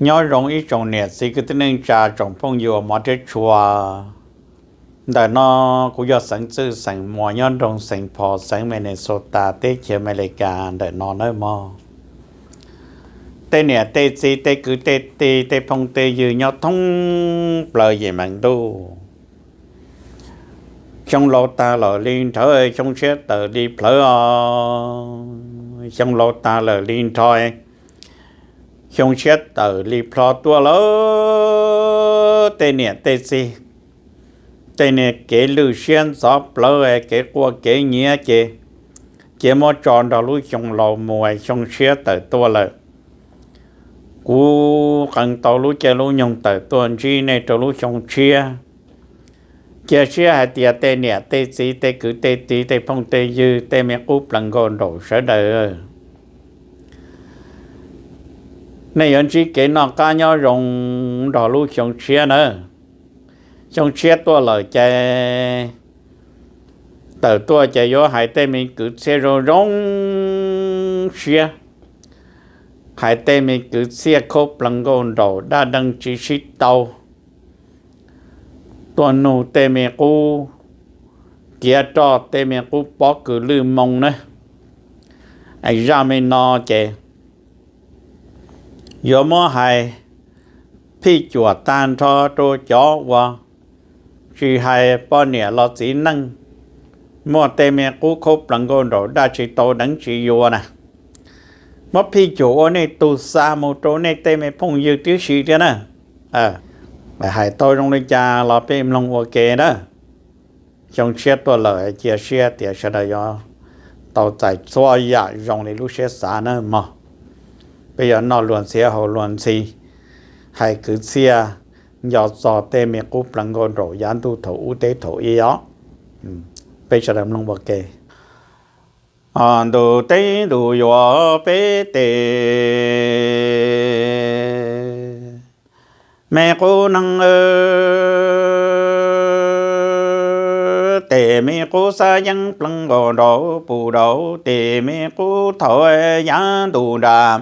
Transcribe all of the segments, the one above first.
Nyob zoo ib tsoom niam txiv kwv tij neej tsa tsoom phooj ywg uas hmov thiab tshua. Ntawm no kuv yog Xeev Txwj xeem Muas nyob nroog Saint Paul xeev Minnesota teb chaws Amelikas ntawm no nawb mog. Tej niam tej txiv tej kwv tej tij tej phooj tej ywg nyob thoob plaws yim meem ntuj. Xyoo laus tag lawm li nrhawv, xyoo tshiab tawm li plhawv os. Xyoo laus tag lawm li nrhawv, xyoo tshiab tawm li plhawv tuaj lawm. Tej niam tej txiv, tej niag kev lwj siab ntxhov plawv, kev quaj kev nyiav ces cia muab tso nrog lub xyoo laus mus, xyoo tshiab tawm tuaj lawm. Kuv qee tau lub caij lub nyoog tawm tuaj ntsib nej rau lub xyoo tshiab. Cia siab hais tias tej niam tej txiv tej kwv tej tij tej phooj tej ywg tej me qub plaws nkauj nraug sawv daws, nej yuav ntsib kev noj qab nyob zoo nrog lub xyoo tshiab nawb. Xyoo tshiab tuaj lawm ces tawm tuaj ces yuav hais tej me kwv txhiaj zoo zoo siab, hais tej me kwv txhiaj khaub plaws nkauj nraug dab deeg tsis sib tau, tuaj nug tej me qub kiav roj tej me qub pob kws lwj moo na. Zaj me no ces yuav muab hais phij cuam tag nrho rau cov uas tsis hais poj niam los txiv neej, muaj tej me qub khaub plaws nkauj nraug dab tsis tau deev tsis yuav na. Muab phij cuam ua nej tug xa mus rau nej tej me phooj ywg tib si thiab na. Hais tau zoo li cas los peb mloog ua ke na. Xyoo tshiab tuaj lawm cia siab tias sawv daws yuav tau txais txhua yam zoo li lub siab xav na mog. Peb yuav noj luag ntxhi haus luag ntxhi, hais kwv txhiaj nco txog tej me qub plaws nkauj nraug yav ntuj thaum ub teb thaum ub os. Peb sawv daws mloog ua ke. Ntuj teb ntuj yuav peb tej me qub neeg, tej me qub xab yeeb plaws nkauj nraug puv daus, tej me qub thaum yav ntuj nram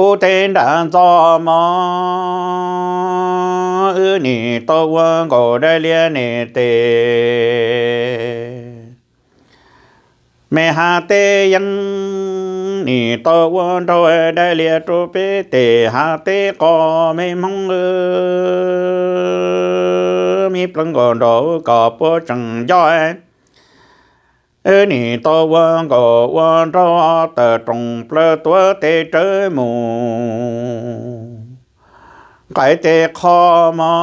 ub tej nram ntxo mog, wb nim tau ua nkaus dai liab nej tej me hav teb yeeb, nim tau ua nraug dai liab rau peb tej hav teb qos me hmoob, me plaws nkauj nraug kom puab tseem nco. Wb nim tau ua nkaus ua nraug tawm rooj plaws tuav tes rawv mus qaib tes qho mog,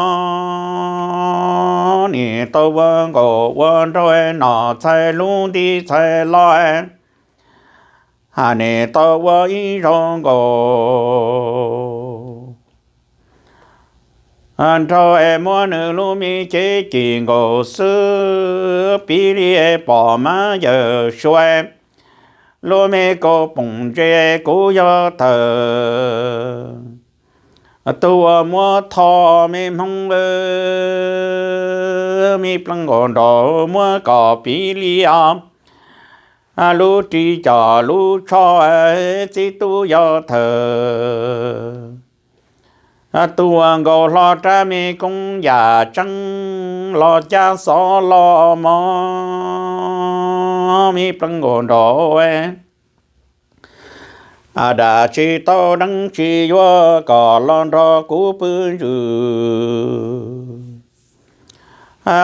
nim tau ua nkaus ua nraug noj txhais lub nti txhais lo, hais nim tau ua ib zaug nkaus nraug es muab nws lub me cev cim nkaus xwb, piv li pom mab yawg suav lub me kaus poom ntse kuv yog thawj tug uas muab tho me hmoob, me plaws nkauj nraug muab kom piv li os, lub ris coj lub tsho, txiv tub yog thawj tug uas nkaus hlo rab me koob yam tseeb los cab xov los mog, me plaws nkauj nraug dam tsis tau deev tsis yuav kom los nrog kuv pw ntsws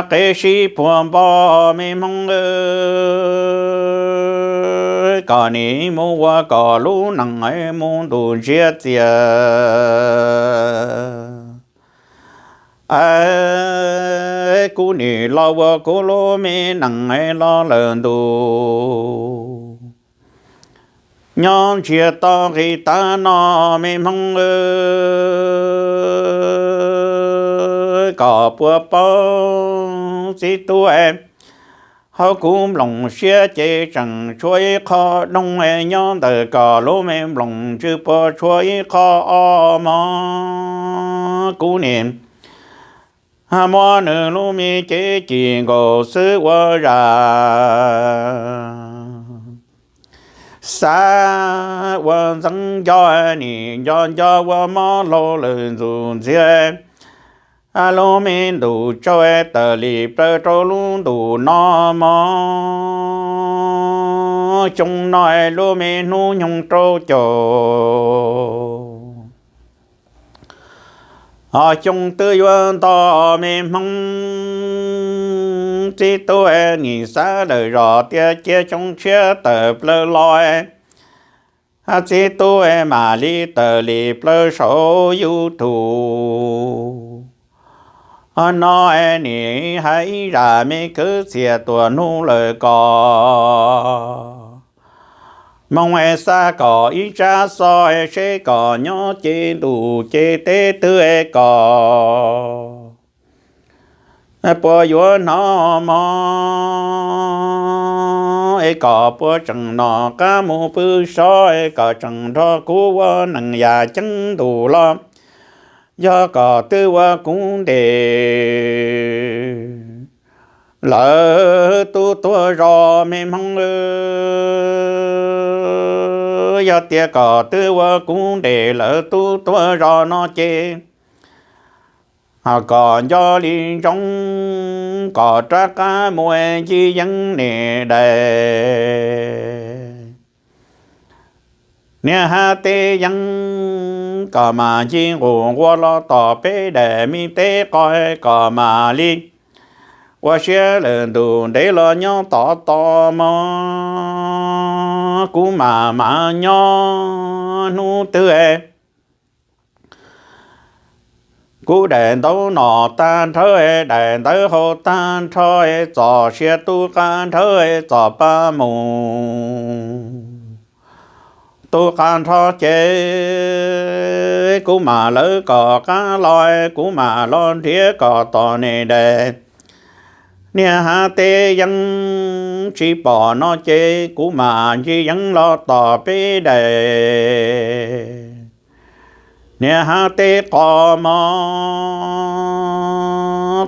qe sib puag npo me hmoob, kom nim mus ua kom lub neej mus ntuj ntsiab txias. Kuv nim los ua kuv lub me neej los lawm ntuj, nyob ntsiag to nqis tav no me hmoob, kom puas paub txiv tub. Hauv kuv nplooj siab ces tseem tshuav ib qho doog, nyob ntawm kom lub me nplooj ntsws puas tshuav ib qho o mog, kuv nim muab nws lub me cev cim nkaus xwb ua zam. xav ua ntxeev nco, nim nco nco ua mob laug lawm ntxuj ntxiag. Lub me ntuj tsaug tawm li plawv rau lub ntuj no mog. Xyoo no lub me hnub nyoog rau caum ho xyoo twb yuav nto, me Hmoob txiv tub, nim xav lawm zog tias cia xyoo tshiab tawm plaws los, txiv tub, mam li tawm li plaws saum YouTube. Ho no nim hais ib zaj me kwv txhiaj tuaj hnub lawm kom moog xa kom ib tsab xov seb kom nyob ces ntuj ces teb twg kom puas yuav hnov mog, es kom puas tseem nom qab mus pw sov, es kom tseem nrog kuv ua neej yam ceeb ntuj los, yog kom twb ua kuv ntes lawv tub tuag zog, me Hmoob. Yog tias kom twb ua kuv ntes lawv tub tuag zog no ces ho kom nco li ntsoov, kom rov qab mus ncig yeeb niam dais, niam hab teb yeeb, kom mam ncig nqus nqua los tom peb daim me teb qos, kom mam li ua siab lawm ntuj ntev los nyob tom tod mog. Kuv mam mam nyob hnub twg kuv daim ntaub no tag nrho, daim ntawv hau tag nrho, txoj sia tub qab nrho, txoj pa mus tub qab nrho ces kuv mam lawv kom qab los, kuv mam los nrhiav kom tom niam dais. Niam hab teb yeeb tsis pom no ces kuv mam ncig yeeb los tom peb daim, niam hab teb qos mog.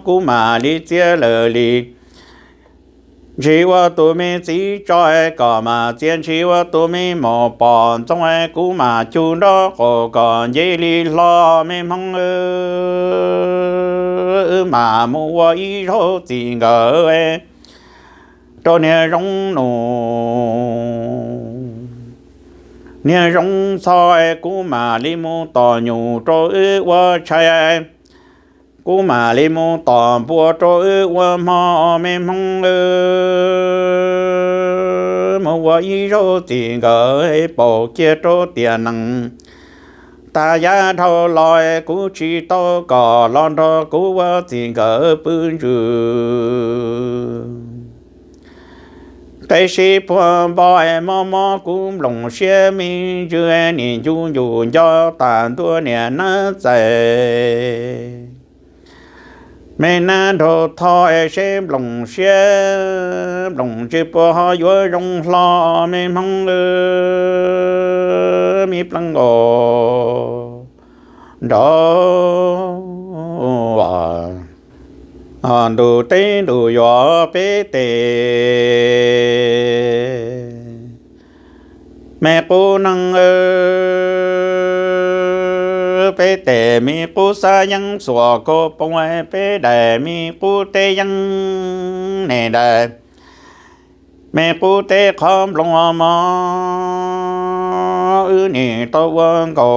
Kuv mam li txiav lawm li ntshis ua tus me txiv tso, kom mam txiav ntshis ua tus me maum pom ntxoog, kuv mam cug nrob qaum kom nce li hlo, me Hmoob. Wb mam mus ua ib zaug txij nkawm rau niag Zoo Nus, niag Zoo Ntxhov, kuv mam li mus tom nyum rau wb ua tshais, kuv mam li mus tom npua rau wb ua hmo, me Hmoob. Mus ua ib zaug txij nkawm, paum kiag rau tiam nees tas yav dhau los, kuv tsis tau kom los nrog kuv ua txij nkawm pw ntsws. Qe sib puag npo mob mob kuv nplooj siab, me ntsws nim ncu ncu nco tas ntua niam nab txais, me nab nraug tho seb nplooj siab nplooj ntsws puas ho yuav zoo hlo, me Hmoob. Me pleev nkaus nrov ntuj teb ntuj yuav peb tes me qub neeg, peb tes me qub xab yeeb xuas kua poob, peb daim me qub teb yeeb niam dais, me qub teb qhov nplooj mog. Wb nim tau ua nkaus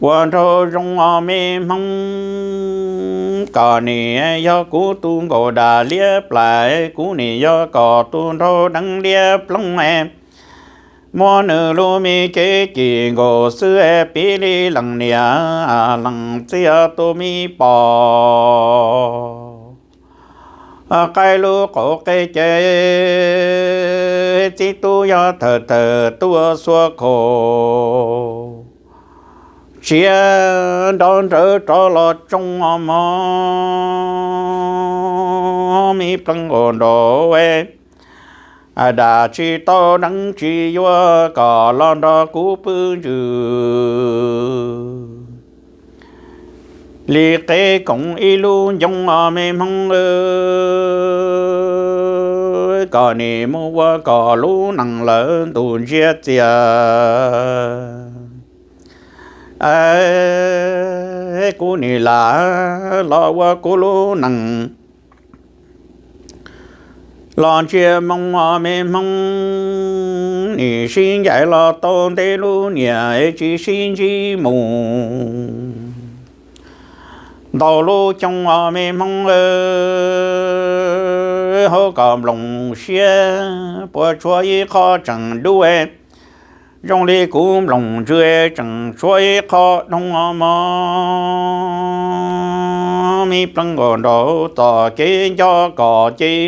ua nraug zoo os me Hmoob, koj nim yog kuv tus nkauj dag liab plais, kuv nim yog koj tus nraug deev liab ploog. Muab nws lub me cev ci nkaus xwb, piv li leej niam leej txiv tus me pom. Qaib lub qaum qe ces txiv tub yog thawm thawm tuaj xuas khaum, tsia nrov nrawv rov los tsoo mog. Me pleev nkaus nraug, dam tsis tau deev tsis yuav, kom los nrog kuv pw ntsws li qe koom ib lub ncoo os me Hmoob. kom nim mus ua kom lub nees lawv ntus ntsiab txias. Kuv nim lam los ua kuv lub nees los ntsia moo os me hmoob, nim sib ncaim los tau ntev lub niam tsis sib ntsib mus ntau lub xyoo os me hmoob. Hauv kom nploos siab puas tshuav ib qho tseem dub, zoo li kuv nploos ntsws tseem tshuav ib qho doog os mog. Me pleev nkaus nraud txoj kev nco kom ces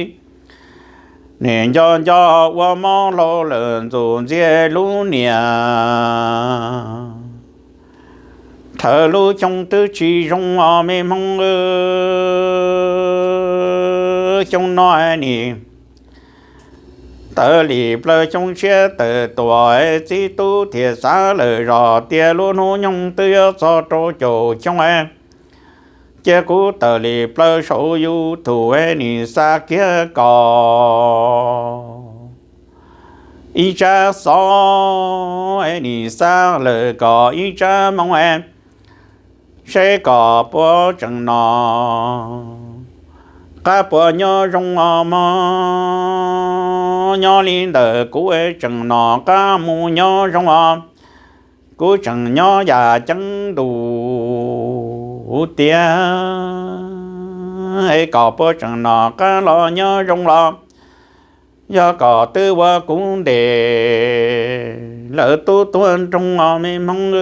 nim nco nco ua mob hlau lawm ntxuj ntxiag lub niam. Thaum lub xyoo twb tsis zoo os me hmoob, xyoo no nim tawm li plaws xyoo tshiab tawm tuaj, txiv tub thiaj xav lawm zog tias lub hnub nyoog twb yuav txog rau caum xyoo, cia kuv tawm li plaws saum YouTube nim xa kiag kom ib tsab xov, nim xa lawm kom ib tsab moo, seb kom puas tseem nom qab puas nyob zoo os mog. Nyob li ntawm kuv tseem nom qab mus nyob zoo os, kuv tseem nyob yam ceeb ntus tiag, es kom puas tseem nom qab los nyob zoo los yog kom twb ua kuv ntes lawv tub tuag nroo os me hmoob,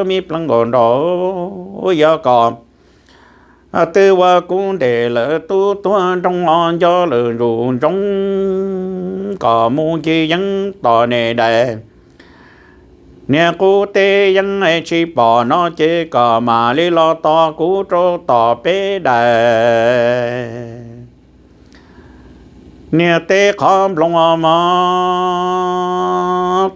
me pleev nkaus nraud. Yog kom twb ua kuv ntes lawv tub tuag nroo os, nco lawm zus ntsoov kom mus ncig yeeb tom nim dais. Niag qub teb yeeb tsis pom no ces kom mam li los tos kuv rau tom peb dais. Niag teb qhov nploos os mog,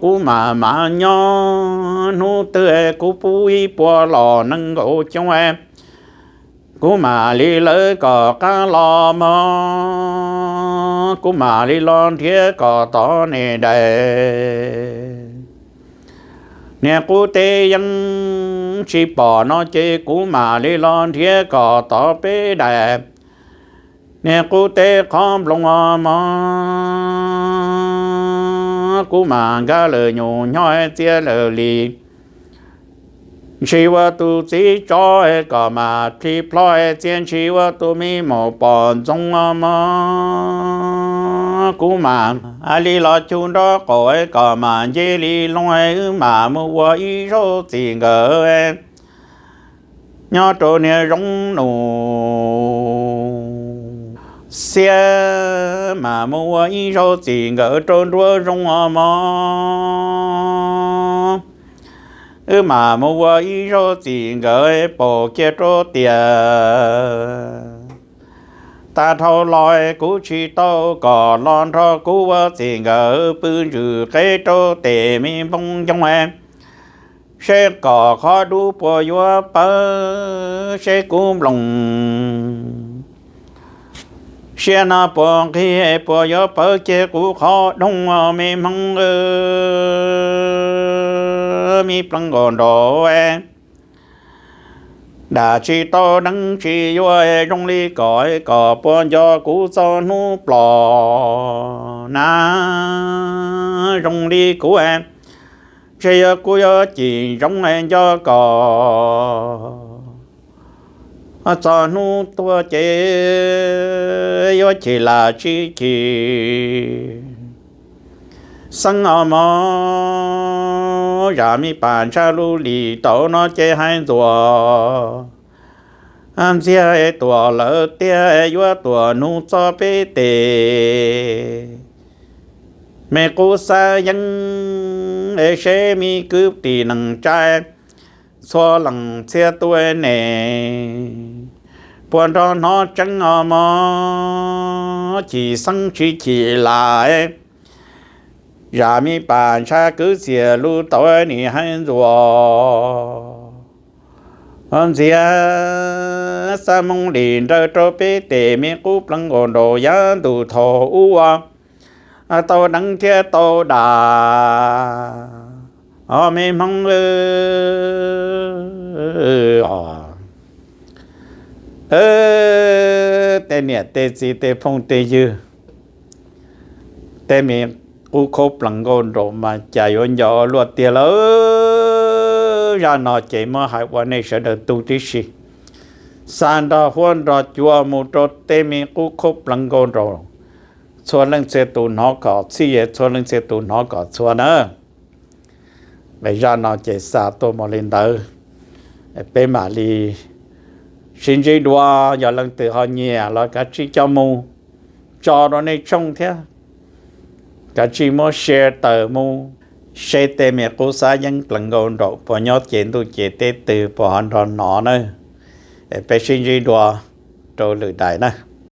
kuv mam mam nyob hnub twg kuv pub ib puas los nees nkaum xyoo, kuv mam li lawv kom qab los mog, kuv mam li los nrhiav kom tom nim dais. Niag qub teb yeeb tsis pom no ces kuv mam li los nrhiav kom tom peb dais. Niag qub teb qhov nploos os mog, kuv mam nkag lawm nyuam nyob txias lawm li. Ntshis ua tus txiv tsov kom mam plhis plho txias, ntshis ua tus me maum pom ntxoog os mog, kuv mam li los cug nraub qaum kom mam nce li loo, wb mam mus ua ib zaug txim nkawm. Nyob rau niag zoov nus xiab, mam mus ua ib zaug txim nkawm rau nruab zoov os mog. Wb mam mus ua ib zaug txim nkawm paum kiag rau tiam tag dhau los, kuv tsis tau kom los nrog kuv ua txim nkawm pw ntsws qeb rau tes me npoo ncoo, seb kom qhov dub puas yuav pawv, seb kuv nploos siab no puas nqig, puas yuav pawv kiag kuv qhov doog os me hmoob, me pleev nkaus nraud. Dam tsis tau deev tsis yuav, zoo li kom, kom puas nco kuv txog hnub plom na. Zoo li kuv, ntshe yog kuv yuav cim ntsoov nco kom txog hnub tuag ces yuav chim lam tsis chim xeeb os mog. Zam me pas ntshai lub lim tau no ces hais ntxuas ntxiag tuam lawv tiag, yuav tuam nug txog peb tes me qub xab yeeb, seb me kwv tij neej tsa txhua leej txhia tus ne puas nrog hnov tseeb os mog, chim xeeb tsis chim lam. Zam me pas ntshai kwv txhiaj lub tau nim hais ntxuas Ntxias xab moos lim nrawm rau peb tej me qub pleev nkaus nraum yav ntuj thaum ub ua tau deev thiab tau dam. Os me Hmoob os, tej niam tej txiv tej phooj tej ywg, tej me qub khaub pleev nkaus nraum mas cas yuav nco luaj tiag lawm. Zaj no ces muab hais ua nej sawv daws tug tib si, xa nrog huab nrog cua mus rau tej me qub khaub pleev nkaus nraum, txhua leej txhia tus hnov kom txhij, txhua leej txhia tus hnov kom txhua na. Zaj no ces xa tuaj mus li ntawd, peb mam li sib ntsib dua. Yog leej twg ho nyiam los kav tsij coj mus tso rau nej tshooj thiab, kav tsij muab share tawm mus, seb tej me qub xab yeeb pleev nkaus nraum puas nyob ces ntuj ces teb twg puas ho nrog hnov na. Peb sib ntsib dua rau lwm daim na.